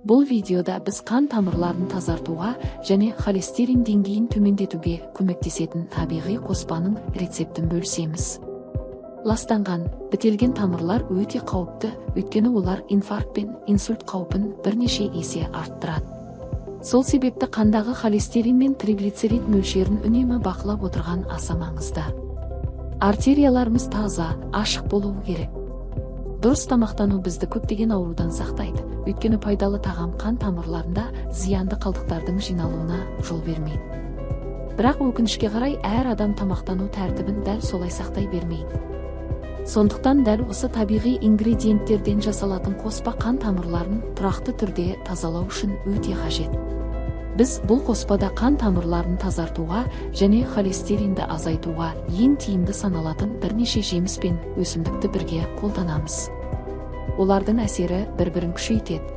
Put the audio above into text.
Бұл видеода біз қан тамырларын тазартуға және холестерин деңгейін төмендетуге көмектесетін табиғи қоспаның рецептін бөлісеміз. Ластанған, бітелген тамырлар өте қауіпті, өйткені олар инфаркт пен инсульт қаупін бірнеше есе арттырады. Сол себепті қандағы холестерин мен триглицерид мөлшерін үнемі бақылап отырған аса маңызды. Артерияларымыз таза, ашық болуы керек. Дұрыс тамақтану бізді көптеген аурудан сақтайды, өйткені пайдалы тағам қан тамырларында зиянды қалдықтардың жиналуына жол бермейді. Бірақ, өкінішке қарай, әр адам тамақтану тәртібін дәл солай сақтай бермейді. Сондықтан дәл осы табиғи ингредиенттерден жасалатын қоспа қан тамырларын тұрақты түрде тазалау үшін өте қажет. Біз бұл қоспада қан тамырларын тазартуға және холестеринді азайтуға ең тиімді саналатын бірнеше жеміс пен өсімдікті бірге қолданамыз. Олардың әсері бір-бірін күшейтеді.